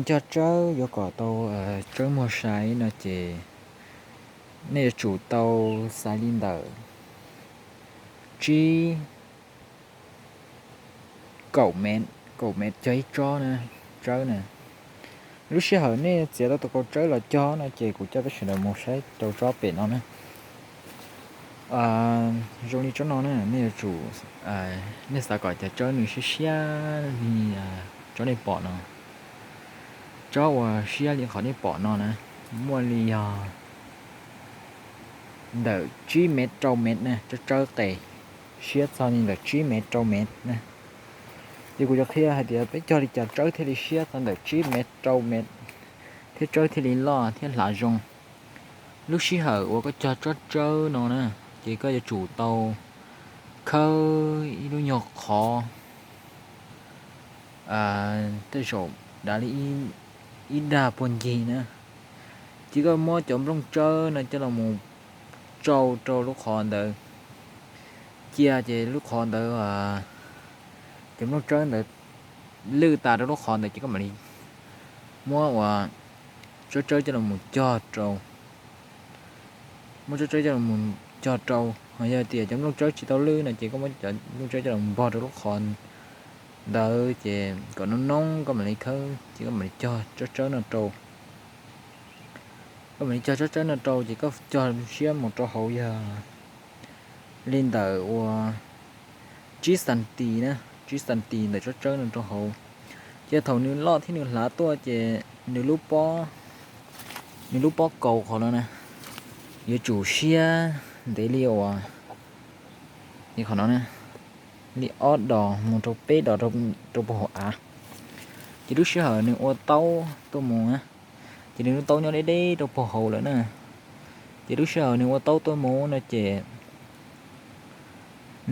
cog tsawb yuav kom tau tsawb muag sai no ces nej yuav tsum tau xaiv li ntawm tsib kaum mev, kaum mev cog ib tsob na, tsawb na. Lub sij hawm nej txiav tau tus kaus tsawb los cog no ces kuv coj peb sawv daws mus saib rau tsob pem no na. Zoo li tsob no na, nej yuav tsum, nej xav kom cov tsawb nws siab siab li tsob nej pom no. Tsob uas siab li qhov nej pom no na, muaj li yog ntawm tsib mev rau mev na, tsob tsawb qes siab txog li ntawm tsib mev rau mev na. Ces kuv yuav qhia hais tias peb cog li cas tsawb thiaj li siab txog ntawm tsib mev rau mev, thiab tsawb thiaj li loj thiab hlav zoo. Lub sij hawm uas koj cog tsob tsawb no na, ces koj yuav tsum tau khawb ib lub nyuag qhov tej zaum dav li ib dag puag ncig na. Ces koj muab cov nplooj tsawb no coj los mus tsau rau lub qhov ntawd, cia ces lub qhov ntawd, cov nplooj tsawb ntawd lwj tas rau lub qhov ntawd ces koj mam li muab uas tsob tsawb coj los mus cog rau, muab tsob tsawb coj los mus cog rau. Ho yog tias cov nplooj tsawb tsis tau lwj no ces koj muab cov nplooj tsawb coj los npog rau lub qhov ntawd ces kom noob noob koj mam li khawb ces koj mam li cog tsob tsawb no rau. Koj mam li cog tsob tsawb no rau ces koj cog siab mus rau hauv yog li ntawm uas tsib xas tis na, tsib xas tis ntawm tsob tsawb no rau hauv. Ces thaum nws loj thiab nws hlav tuaj ces nws lub pob, nws lub pob kaus qhov no na, yuav tsum siab ntev li uas, li qhov no na, li ob dos mus rau peb dos rau puag hauv av. Ces lub sij hawm nws ua taub tuaj mus na, ces nws lub taub nyob deb deb rau puag hauv lawm na. Ces lub sij hawm nws ua taub tuaj mus no ces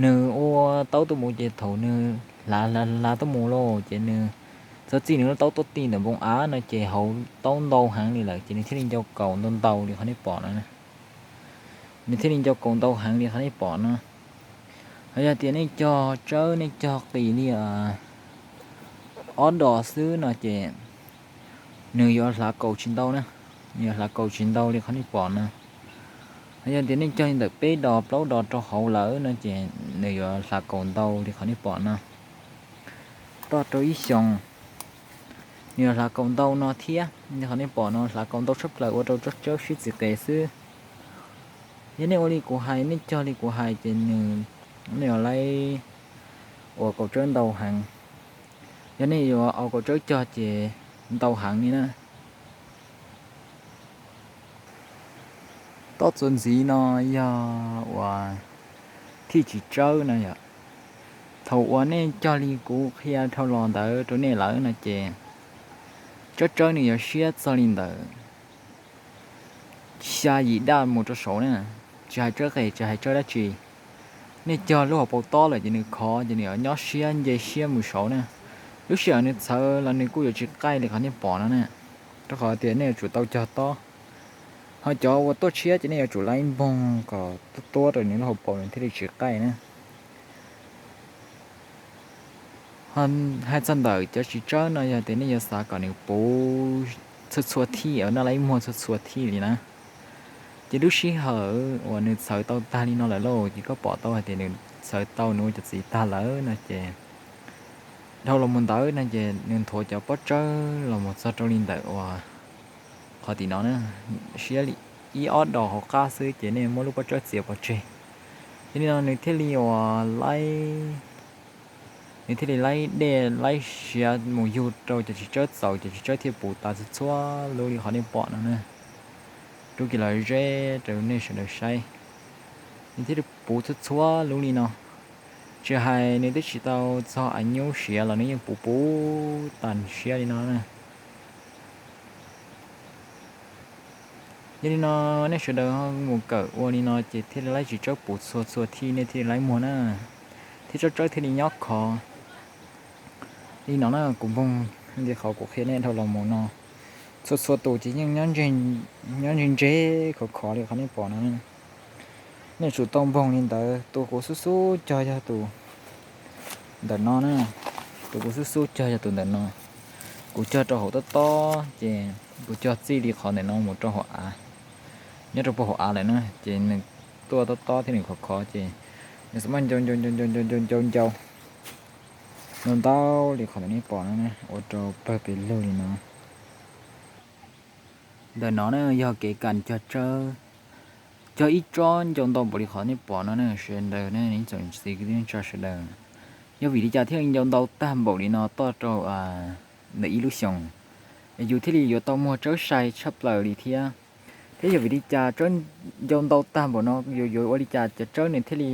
nws ua taub tuaj mus ces thaum nws hlav hlav tuaj mus lauj ces nws txhob txij nws lub taub tuaj ti ntawm npoo av no ces hauv taub ntau heev li lawm ces nws thiaj li ncau kaus ntau ntau li qhov nej pom no. Nws thiaj li ncau kaus ntau heev li qhov nej pom no. Ho yog tias nej cog tsawb nej cog qis li ob dos xwb no ces nws yuav hlav kaus tsis ntau na, nws yuav hlav kaus tsis ntau li qhov nej pom no. Ho yog tias nej cog li ntawm peb dos plaub dos rau hauv lawm no ces nws yuav hlav kaus ntau li qhov nej pom no. Toj rau ib xyoos nws yuav hlav kaus ntau no thiab li qhov nej pom no, hlav kaus ntau tshaj plaws ua rau tsob tsawb sib txiv qes xwb. Yog nej ua li kuv hais, nej cog li kuv hais ces nws, nej yuav laib ua kaus tsawb ntau heev. Yog nej yuav ua kaus tsawb cog ces ntau heev li na. Toj txuas ntxiv no yog uas thij tsis tsawb no yom. Thaum uas nej cog li kuv qhia dhau los ntawd rau nej lawm no ces tsob tsawb nws yuav siab txog li ntawm xya yim daj mus rau saud na, tsis hais tsawb qes tsis hais tsawb dab tsi. Nej cog lub hauv paus tob lawm ces nws khov ces nws yuav nyob siab nce siab mus saud na. Lub sij hawm nws txhawv los nws kuj yuav tsis qaij li qhov nej pom no na, rau qhov tias nej yuav tsum tau cog tob. Ho cov uas tuaj tshiab ces nej yuav tsum laib npoog kom tuab tuab rau nws lub hauv paus nws thiaj li tsis qaij na. Hais txog ntawm cov tsis tsawb no yog tias nej yuav xav kom nws puv txhua txhua thij, noj laib muag txhua txhua thij li na, ces lub sij hawm uas nws txhawv tau tag li no lawm lauj, ces koj pom tau hais tias nws txhawv tau nws ua cov txiv tag lawm no ces dhau los mus ntawd no ces nws nthuav cov pob tsawb los mus txog rau li ntawm uas qhov tim no na, siab li ib ob dos hauv qab xwb ces nej muab lub pob tsawb txiav pov tseg. Ces li no nws thiaj li uas laib, nws thiaj li laib dej laib siav mus yug rau cov tsis tsawb txaus, cov tsis tsawb thiaj puv tas txhua txhua lub li qhov nej pom no na. Rub kiag los ze rau nej sawv daws saib, nws thiaj li puv txhua txhua lub li no. Tsis hais nws twb tsis tau txog av nyub siav los nws yeej puv puv tas siab li no na. Yog li no nej sawv daws mus kawm ua li no ces thiaj li laib tsis tsawb puv txhua txhua thij nej thiaj li laib muag na, thiab tsob tsawb thiaj li nyob khov. Li no na kuv npoog li qhov kuv qhia nej dhau los mus no, txhua txhua tus ces yeej nyob ntseg ntseg khov khov li qhov nej pom no. Nej tsum tau npoog li ntawd. Tus kuv xub xub cog yog tus ntawm no na, tus kuv xub xub cog yog tus ntawm no. Kuv cog rau hauv tob tob ces kuv cog txij li qhov ntawm no mus rau hauv av, nyob rau puag hauv av lawm na, ces nws tuaj tob tob thiab nws khov khov ces nws xav mas ncau ncau ncau ncau ncau ncau ncau ncau ntau ntau li qhov ntawm nej pom no, ua rau pawg pes lug li no. Ntawm no na yog kev kam cog tsawb, cog ib tsob ncau ntau npaum li qhov nej pom no na sawv daws ne, ib tsoom txiv kwv tij neej tsa sawv daws. Yog vim li cas thiaj ncau ntau tag npaum li no toj rau ntawm ib lub xyoos, yus thiaj li yuav tau muag tsawb sai tshaj plaws li thiab? Thiab yog vim li cas tsawb ncau ntau tag npaum no yuav yuav ua li cas cov tsawb nws thiaj li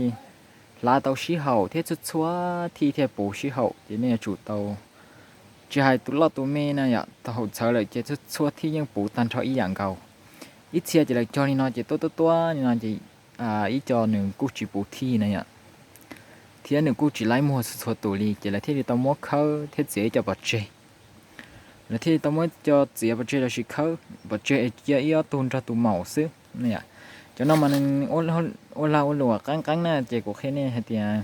hlav tau sib haum thiab txhua txhua thij thiaj puv sib haum? Ces nej yuav tsum tau, tsis hais tus loj tus me na yom, tau haum txhawv lawm ces txhua txhua thij yeej puv tag nrho ib yam nkaus. Ib txhia ces lawv cog li no ces tuab tuab tuab li no ces ib co nws kuj tsis puv thij na yom, thiab nws kuj tsis laib muag txhua txhua tus li, ces lawv thiaj li tau muab khawb thiab txiav ib co pov tseg. Lawv thiaj li tau muab co txiav pov tseg lossis khawb pov tseg es cia ib ob tug nrog tus maum xwb. Cov no mas nws ua lag ua luam qeeb qeeb na, ces kuv qhia nej hais tias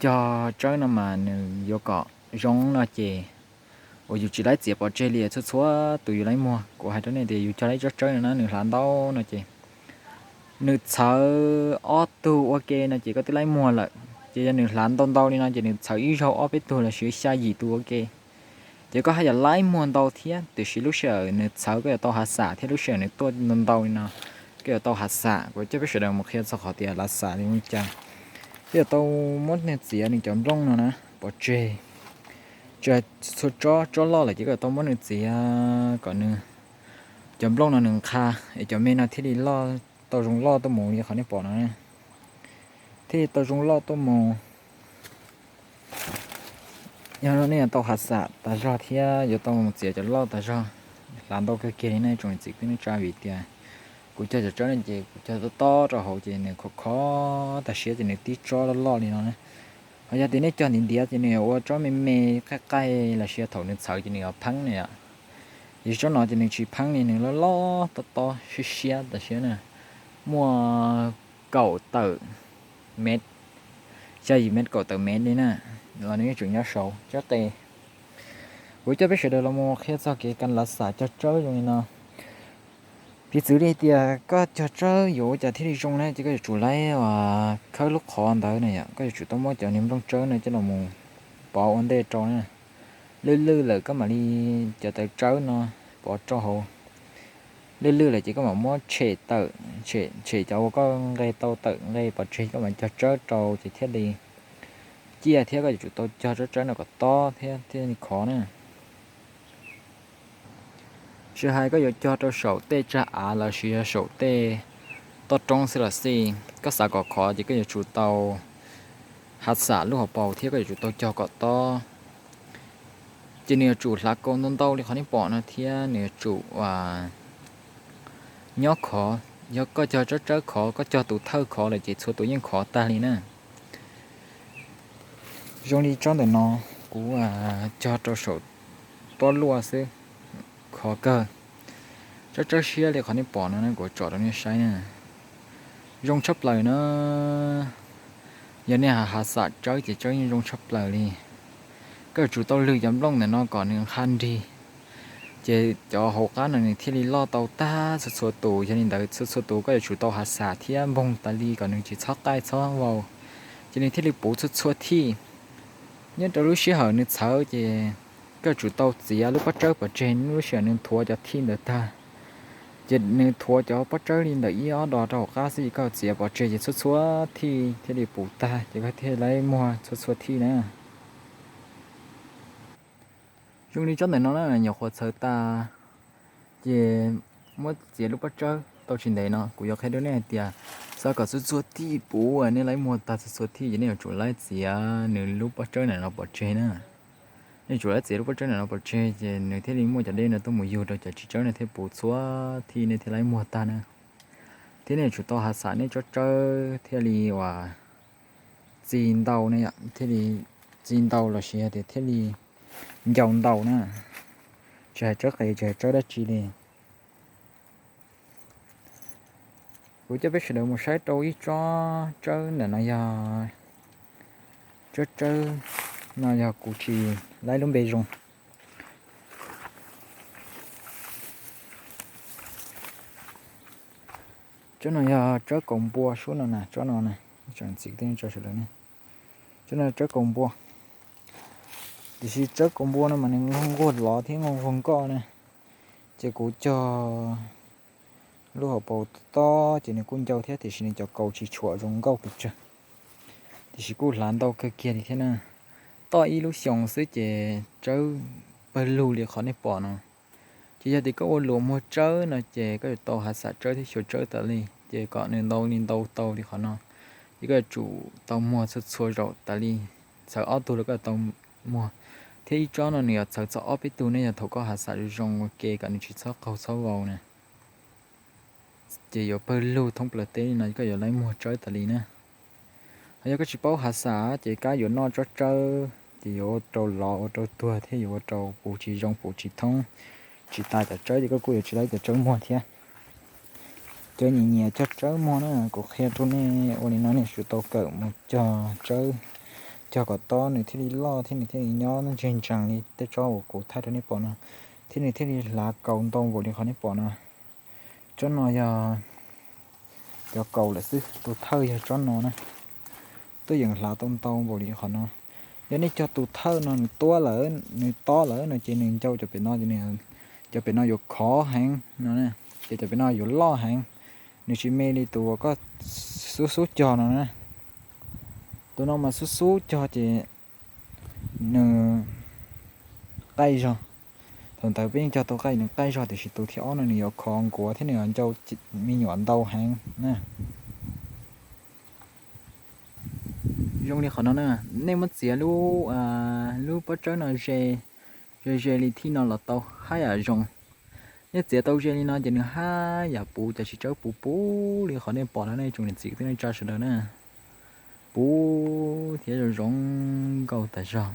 cog tsawb no mas nws yuav kom zoo no ces uas yus tsis laib txiav pov tseg li txhua txhua tus yuav laib muag. Kuv hais rau nej tias yus cog laib tsob tsawb no na nws hlav ntau no ces nws txhawv ob tug ua ke no ces koj twb laib muag lawm. Ces yog nws hlav ntau ntau li no ces nws txhawv ib zaug ob peb tug lossis xya yim tus ua ke, ces koj haj yam laib muag ntau thiab. Tiam sis lub sij hawm nws txhawv koj yuav tau hav xam thiab, lub sij hawm nws tuaj ntau ntau li no koj yuav tau hav xam. Kuv coj peb sawv daws mus qhia txog qhov tias hav xam li cas. Koj yuav tau muab nws txiav nws cov nplooj no na pov tseg. Tsis hais txhua tsob, tsob loj lawm ces koj yuav tau muab nws txiav kom nws, cov nplooj no nws nqha es cov me no thiaj li loj, tau zoo loj tuaj mus li qhov nej pom no, thiaj li tau zoo loj tuaj mus. Yog nej yuav tau hav xam tas zog thiab yuav tau mus txiav cov loj tas zog, hlav ntau kawg kiag li nej tsoom txiv kwv tij neej tsa, vim tias kuv cog cov tsawb no ces kuv cog tob tob rau hauv ces nws khov khov tas siab ces nws tib tsob loj loj li no. Ho yog tias nej cog ntiav ntiav ces nws yuav ua tsob me me qaij qaij lossis thaum nws txhawv ces nws yuav pheeb na yom. Tiam sis tsob no ces nws tsis pheeb li, nws loj loj tob tob siab siab tas siab na, muaj kaum tawm mev, xya yim mev kaum tawm mev li na, los nws yeej tseem nyob saud tsob qe. Kuv coj peb sawv daws los mus qhia txog kev kam hav xam cog tsawb zoo li no. Piv txwv li tias koj cog tsawb yuav ua cas thiaj li zoo na, ces koj yuav tsum laib khawb lub qhov ntawd na yom, koj yuav tsum tau muab cov niag nplooj tsawb no coj los mus pov ua ntej rau na. Lwj lwj lawm koj mam li, cov taw tsawb no pov rau hauv. Lwj lwj lawm ces koj mam muab tshem tawm, tshem cov uas koj nqe tau tawm nqe pov tseg, koj mam cog tsawb rau ces thiaj li ciaj thiab koj yuav tsum tau cog tsob tsawb no kom tob thiab thiaj li khov na. Tsis hais koj yuav cog rau saum tej tsag av lossis yog saum tej toj roob xwb los xij, koj xav kom khov ces koj yuav tsum tau hav xam lub hauv paus thiab koj yuav tsum tau cog kom tob. Ces nws yuav tsum hlav kaus ntau ntau li qhov nej pom no thiab nws yuav tsum nyob khov. Yog koj cog tsob tsawb khov, koj cog tus thawj khov lawm ces txhua tus yeej khov tag li na. Zoo li tsob ntawm no, kuv cog rau saum pob luaj xwb, khov kawg. Tsob tsawb siab li qhov nej pom no na, kuv tsom rau nej saib na. Zoo tshaj plaws na. Yog nej hav xam tsawb ces tsawb yeej zoo tshaj plaws li. Koj yuav tsum tau lwj cov nplooj ntawm no kom nws nqha nrig, ces cov hauv qab no nws thiaj li loj tau tag txhua txhua tus. Yog li ntawd txhua txhua tus koj yuav tsum tau hav xam thiab npoog tas li kom nws tsis txhob qaij txhob vau, ces nws thiaj li puv txhua txhua thij. Nyob rau lub sij hawm nws txhawv ces koj yuav tsum tau txiav lub pob tsawb pov tseg lub sij hawm nws nthuav cov thij ntawd tag. Ces nws nthuav cov pob tsawb li ntawm ib ob dos rau hauv qab xwb, ces koj txiav pov tseg ces txhua txhua thij thiaj li puv tag, ces koj thiaj li muag txhua txhua thij na. Zoo li tsob ntawm no na, nyuam qhuav txhawv tas, ces muab txiav lub pob tsawb tau tsis ntev no, kuv yuav qhia rau nej hais tias xav kom txhua txhua thij puv, nej laib muag tag txhua txhua thij ces nej yuav tsum laib txiav nws lub pob tsawb ntawm no pov tseg na. Nej yuav tsum laib txiav lub pob tsawb ntawm no pov tseg ces nws thiaj li muaj cov dej no tuaj mus yug rau cov txiv tsawb no thiaj puv txhua thij, nej thiaj laib muag tag na. Thiab nej yuav tsum tau hav xam nej tsob tsawb thiaj li uas txi ntau na yom, thiaj li txi ntau lossis hais tias thiaj li ncau ntau na. Tsis hais tsawb qe tsis hais tsawb dab tsi li. Kuv coj peb sawv daws mus saib rau ib tsob tsawb ntawm no yog, tsob tsawb no yog kuv tsis laib lub npe zoo. Tsob no yog tsawb kaus npua sub no na, tsob no na, tsob no tsawb kaus npua. Tiam sis tsawb kaus npua no mas nws nquag lov thiab nquag nkoj na, ces kuv cog lub hauv paus tob ces nws kuj ncau thiab, tiam sis nws cov kaus tsis tshuam zoo nkauj pes tsawg, tiam sis kuj hlav ntau kawg kiag li thiab na. Toj ib lub xyoos xwb ces tsawb pawg lug li qhov nej pom no. Ces yog tias koj ua luam muag tsawb no ces koj yuav tau hav xam tsawb thiab xyuas tsawb tas li, ces kom nws ntau li ntau tau li qhov no, ces koj yuav tsum tau muag txhua txhua zaus tas li, txhawv ob tug los koj yuav tau muag, thiab ib tsob no nws yuav txhawv txog ob peb tug ne, yog thaum koj hav xam zoo zoo ua ke kom nws tsis txhob qaug txhob vau na, ces yuav pawg lug thoob plaws teb li no, koj yuav laib muag tsawb tas li na. Ho yog koj tsis paub hav xam ces kab yuav noj tsob tsawb ces yuav ua rau lov ua rau tuag thiab yuav ua rau puv tsis zoo puv tsis thoob, tsis tas cov tsawb ces koj kuj yuav tsis laib cov tsawb muag thiab. Cov nyiam nyiam cog tsawb muag na, kuv qhia rau nej ua li no nej yuav tsum tau kawm mus cog tsawb, cog kom tob nws thiaj li loj thiab nws thiaj li nyob ntseg ntsees li tej tsob uas kuv thaij rau nej pom no, thiab nws thiaj li hlav kaus ntau npaum li qhov nej pom no. Tsob no yog cov kaus lawm xwb, tus thawj yog tsob no na, tuaj yeem hlav tau ntau npaum li qhov no. Yog nej cog tus thawj no nws tuab lawm, nws tob lawm no ces nws ncau cov pem no, cov pem no yuav khov heev no, ces cov pem no yuav loj heev, nws tsis me li tus uas koj xub xub cog no na. Tus no mas xub xub cog ces nws qaij zog. Thaum ntawd peb yeej cog tau qaij, nws qaij zog, tiam sis tus thib ob no nws yuav khov nkuav thiab nws yuav ncau me nyuam ntau heev na. Zoo li qhov no na, nej muab txiav lub, lub pob tsawb no ze, ze ze li thij no los tau haj yam zoo. Nej txiav tau ze li no ces nws haj yam puv, cov txiv tsawb puv puv li qhov nej pom no, nej tsoom niam txiv kwv tij neej tsa sawv daws na. Puv thiab zoo zoo nkauj tas zog.